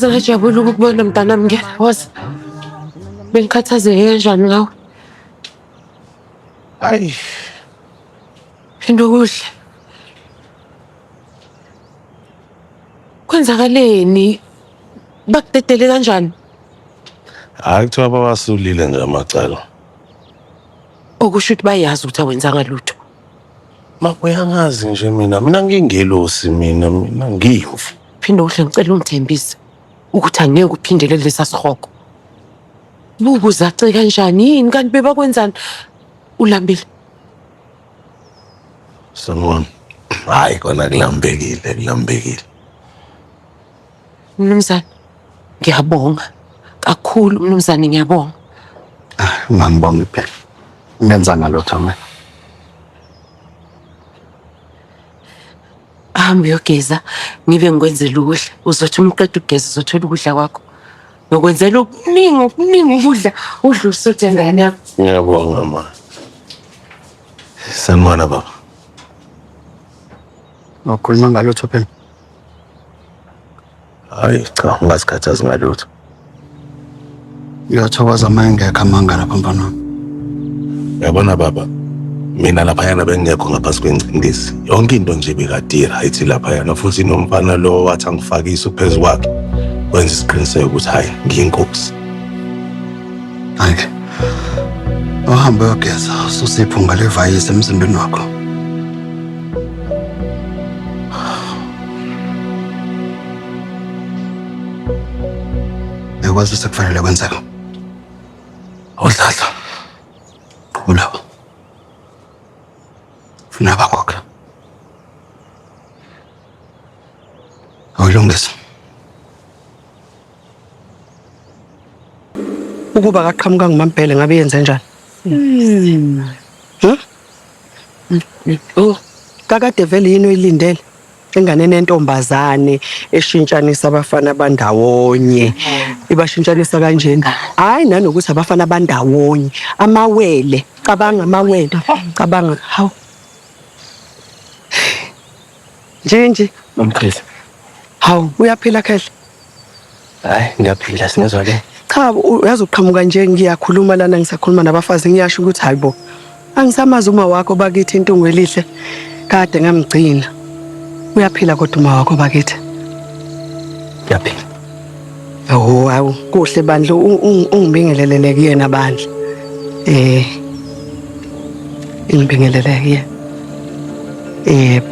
Ngaze ngajabula ukukubona mntanami ngena. Woza. Bengikhathazeke kanjani ngawe? Hayi. Phinda ukudla. Kwenzakaleni? Bakudedele kanjani? Hayi kuthiwa bawasulile nje amacala. Okusho ukuthi bayazi ukuthi awenzanga lutho. Ma uyangazi nje mina, mina ngingelosi mina, mina ngiyimvu. Phinda uhle ngicela ungithembise ukuthi angeke uphindele kulesa sihogo. Buku zace kanjani yini kanti bebakwenzani? Ulambile. Sanibona. Hayi kona kulambekile, kulambekile. Mnumzane, ngiyabonga kakhulu mnumzane ngiyabonga. Ah, ungangibongi phela. Ngenza ngalutho mina. Hamba uyogeza ngibe ngikwenzela ukudla. Uzothi uma uqeda ukugeza uzothola ukudla kwakho. Ngikwenzela okuningi okuningi ukudla udla usuthe ngane yami. Ngiyabonga ma. Sanibona baba. Ukhuluma ngalutho phela. Hayi cha ungazikhathazi ngalutho. Ngiyathokoza uma engekho amanga lapha mfana wami. Uyabona baba, mina laphayana bengingekho ngaphansi kwengcindezi. Yonke into nje bekade i-right laphayana futhi nomfana lo wathi angifakise uphezu kwakhe wenza isiqiniseko ukuthi hhayi ngiyinkosi. Hayi. Uhambe uyogeza ususe iphunga levayisi emzimbeni wakho. Uyakwazi sekufanele kwenzeka. Awudladla. Qhubula. Funa bakhokha. Awulungisa. Ukuba kaqhamuka nguMaMbhele ngabe yenze njani? Huh? Oh, Kakade vele yini oyilindele? Enganeni entombazane eshintshanisa abafana bandawonye. Ibashintshanisa kanjena. Hayi nanokuthi abafana bandawonye. Amawele, cabanga amawele. Cabanga hawu. Nje nje. Mamkhehla. Hawu, uyaphila Khehla? Hayi, ngiyaphila singezwa ke. Cha, uyazi uqhamuka nje ngiyakhuluma lana ngisakhuluma nabafazi ngiyasho ukuthi hayibo. Angisamazi uma wakho bakithi intungu elihle. Kade ngamgcina. Uyaphila kodwa uma wakho bakithi. Ngiyaphila. Awu hawu kuhle bandla ungibingelelele kuyena bandla. Eh. Ngibingelele kuyena. Eh.